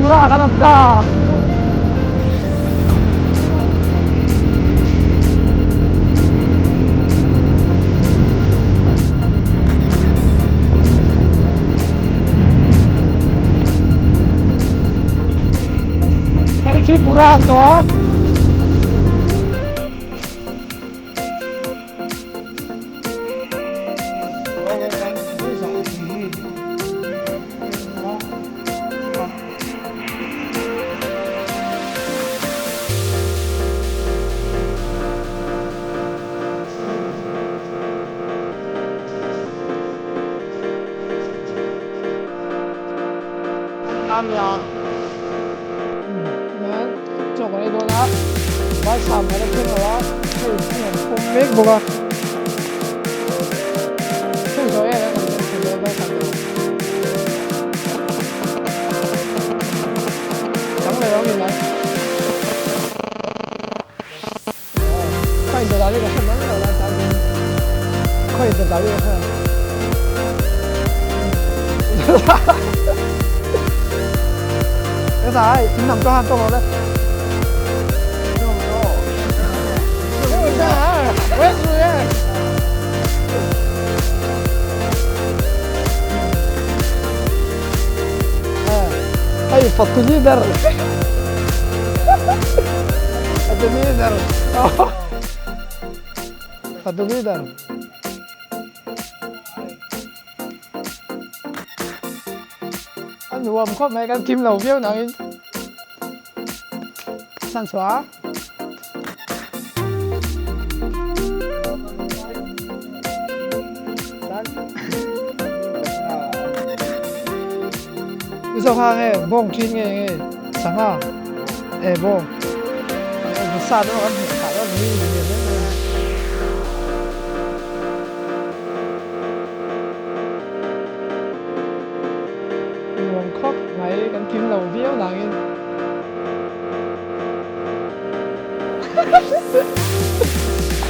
Tripura kan awm ta. Hei Tripura an tawh. Chaw kan ei dawn a, vai chham kan la thleng lo a, hei hmun an pawm mek bawk a. Thil zawh em em kan thlen dawn vai chham tur. Chang leh lo ni mai. Khawi dawt ah hi ka hre mai lo lai tan hian khawi dawt ah hi ka hre Cái gì? Nằm cho hàng cho vào đây. Hei fatu leader. Fatu leader. Fatu leader. A nuam khawp mai kan kim lo viau nangin san chhuah. Mizo kha nge bawng thin nge nge sangha e bawng sa te kan hmuh phah dawn ni ni ni nuam khawp mai kan kim lo viau nangin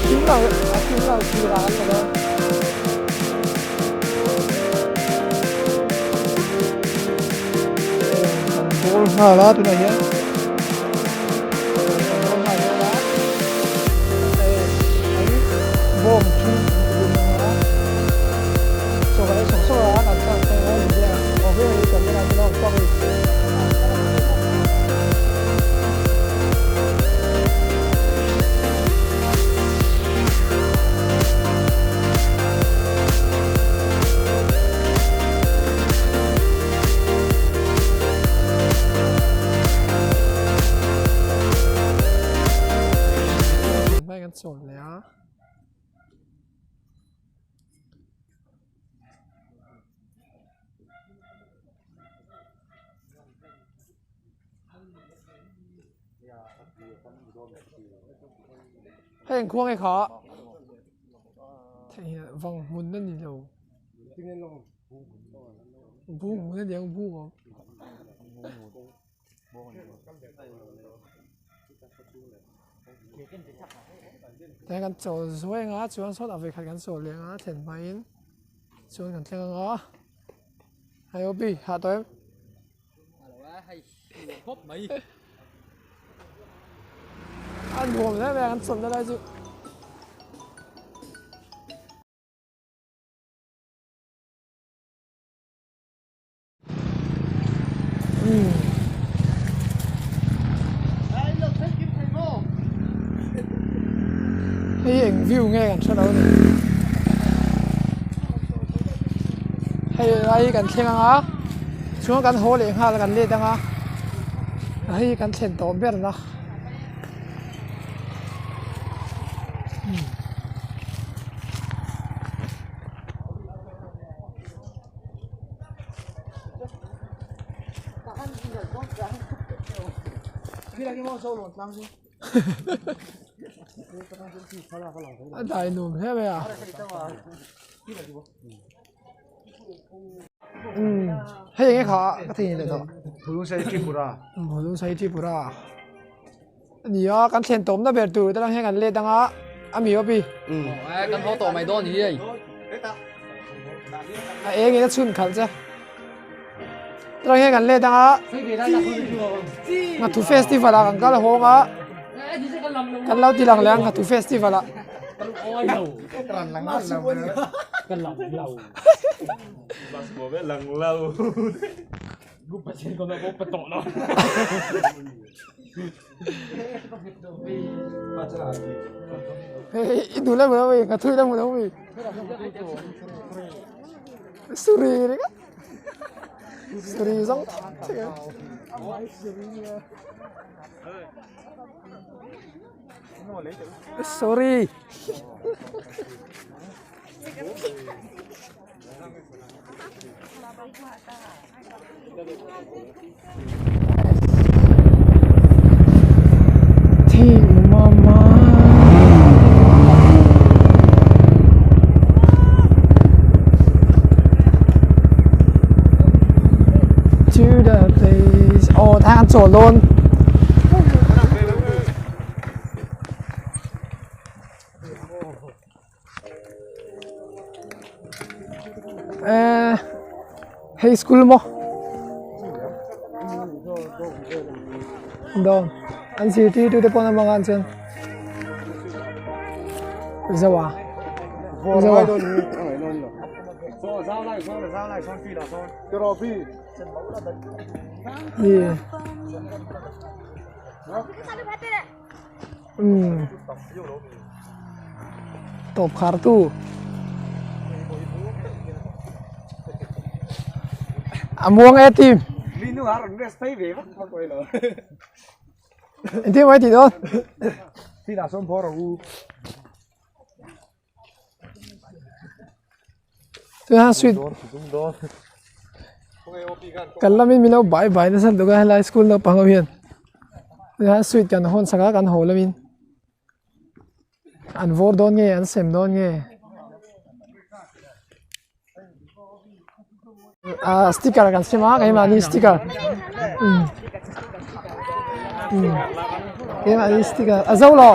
Kim lo a kim lo thil a an la dawn. Kan bawl nghal a tunah hian kan bawl nghal dawn a hei an bawng thum an ti ang a chaw kan ei sawk sawk a kan chang thleng a ni a aw hei hei camera chu a awm tawk a ni. Hei an khuang e kha thei vang hmun a ni lo bu hmun a ni ang bu awm Tihian kan chawl zuai anga chuan sawtah vawikhat kan chawl leh anga thlen hmain chuan kan thleng anga hei aw pi hah tawh em. A nuam hle mai a kan chawlhna lai chu. Hei eng view nge kan hre lo a ni hei lai hi kan thleng ang a chuan kan haw leh nghal kan let ang a hei kan thlen tawh ber na. A dai nuam hle mai a umm hei enge kha ka thei leh tawh Phulungsai Tripura Phulungsai Tripura a ni a kan thlen tawmna ber tur te lang hian kan let anga a mi awpi kan haw tawh mai dawn hi hei a eng in a chhun khalh che. Tlang hian kan let anga Nghathu festival ah kan kal hawng a kan lo ti lang leh a Nghathu festival ah. Hei i duh la hmu lo mi Nghathu i la hmu lo mi. Suri ringawt. Suri zawng thek a. Sorry. Thing mama. To the place. Oh, thang an chawl dawn. Eh, hei school maw? Dawn. An zirtirtu te pawh an awm ang chuan. Zo a. Zo a. Yeah. Umm tawp khar tu a muang e team engtin mai tih dawn Chuan sweet kan lamin min lo bai bai nasa lutuk a helai school naupang ho hian chuan sweet kan hawn sak a kan haw lamin an vawr dawn nge an sem dawn nge ah sticker kan sem a keimahni sticker umm umm keimahni sticker a zo lo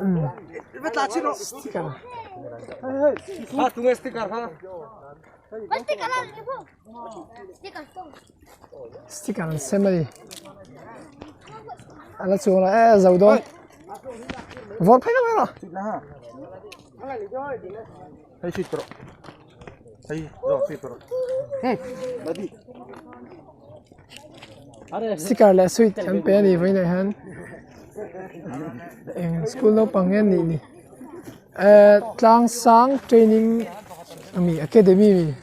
umm sticker sticker an sem a ni a la chuang lo e a zo dawn vawr phei vek a sticker leh sweet an pe a ni vawiinah hian eng school naupang nge an nih ni ehh tlang sang training ami academy a ni.